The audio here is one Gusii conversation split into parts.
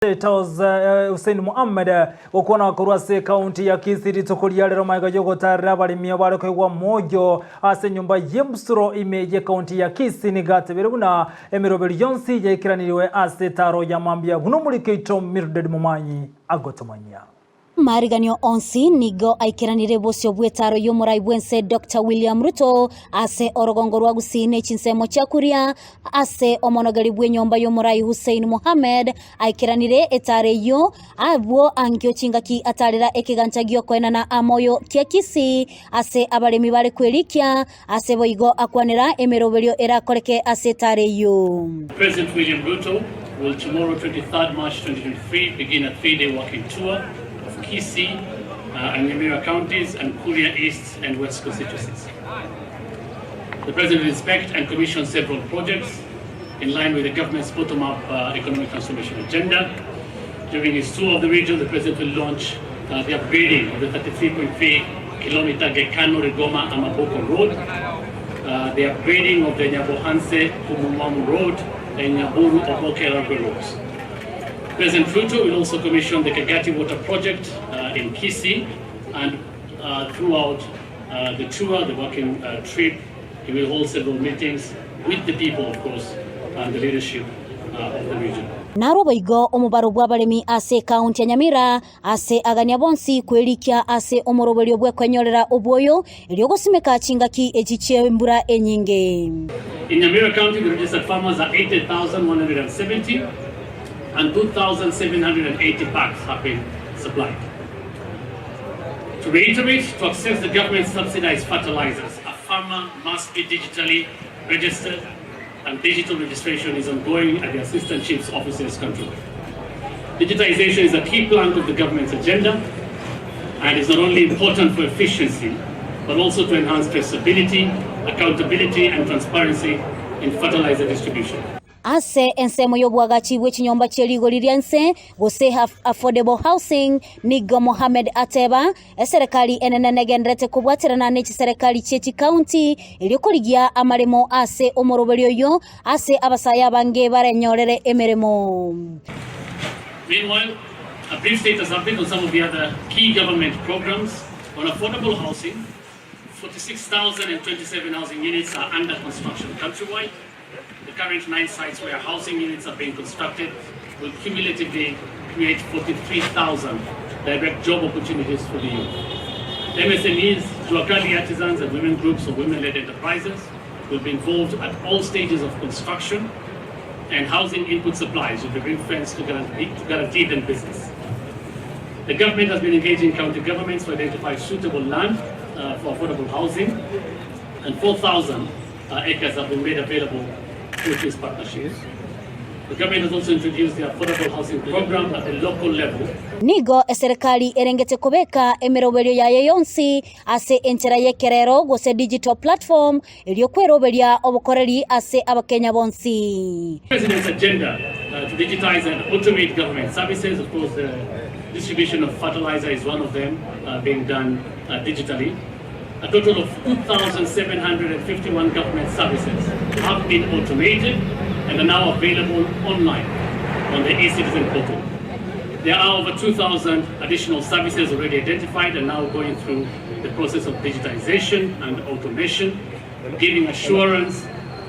State House Hussein Mohammed gokwana korwa ase ekaunti ya Kisii rituko ria rero magega yogotarera abaremi abare koegwa moyo ase enyomba y'embusuro ime y'ekaunti ya Kisii nigo atebire buna emeroberi yonsi yaikeraniriwe ase etaro ya mambia buna omoriki oito Mildred Momanyi agotomanyia. Amariganio onsi nigo aikeranire bosio bw'etaro y'omorai bw'ense Doctor William Ruto ase orogongo rwa Gusii ne chinsemo chia Kuria ase omonogeri bw'enyomba y'omorai Hussein Mohammed aikeranire etaro eyio abwo ankio chingaki atarera ekegancha giokoenana amoyo kia Kisii ase abaremi bare kwerikia ase boigo akwanera emeroberio erakoreke ase etaro eyio. President William Ruto will tomorrow 23rd March 2023 begin a 3-day working tour of Kisii and Nyamira counties and Kuria East and West constituencies. The President will inspect and commission several projects in line with the government's bottom-up economic transformation agenda. During his tour of the region, the President will launch the upgrading of the 33.3 kilometer Gekano Rigoma Amaboko Road, the upgrading of the Nyabohanse Kumumwamu Road and Nyaburu Oboke Ragwe Roads. President Ruto will also commission the Kagati Water Project in Kisii, and throughout the tour, the working trip, he will hold several meetings with the people, of course, and the leadership of the region. Narwo boigo omobaro bw'abaremi ase ekaunti ya Nyamira ase agania bonsi kwerikia ase omoroberio bw'ekwenyorera obwoyo erio gosimeka chingaki echi chi'embura enyinge. In Nyamira County, the registered farmers are 80,170 and 2,780 packs have been supplied. To reiterate, to access the government subsidized fertilizers, a farmer must be digitally registered and digital registration is ongoing at the assistant chief's offices countrywide. Digitization is a key plank of the government's agenda and is not only important for efficiency, but also to enhance traceability, accountability and transparency in fertilizer distribution. Ase ensemo y'oboagachi bwe chinyomba chie rigori ria inse, gose affordable housing, nigo Mohammed ateba, Eserekari enene negendererete kobwaterana ne chiserekari chie chikaunti erio korigia amaremo ase omoroberio oyio ase abasae abange barenyorere emeremo. Meanwhile, a brief status update on some of the other key government programs on affordable housing, 46,027 housing units are under construction countrywide. The current 9 sites where housing units are being constructed will cumulatively create 43,000 direct job opportunities for the youth. MSMEs, Juakali artisans and women groups or women-led enterprises will be involved at all stages of construction and housing input supplies will be ring-fenced to guarantee, to guarantee them business. The government has been engaging county governments to identify suitable land for affordable housing and 4,000 acres have been made available through these partnerships. The government has also introduced the affordable housing program at the local level. Nigo eserekari erengete kobeka emeroberio yaye yonsi ase enchera y'ekerero gose digital platform erio kweroberia obokoreri ase abakenya bonsi. President's agenda to digitize and automate government services, of course the distribution of fertilizer is one of them being done digitally. A total of 2,751 government services have been automated and are now available online on the eCitizen portal. There are over 2,000 additional services already identified and now going through the process of digitization and automation, giving assurance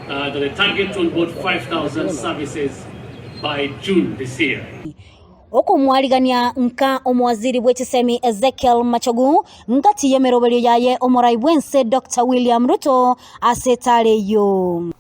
that the target to onboard 5,000 services by June this year. Okomwarigania nka omowaziri bwe chisemi Ezekiel Machogu ngati y'emeroberio yaye omorai bw'ense Doctor William Ruto ase etara eyio.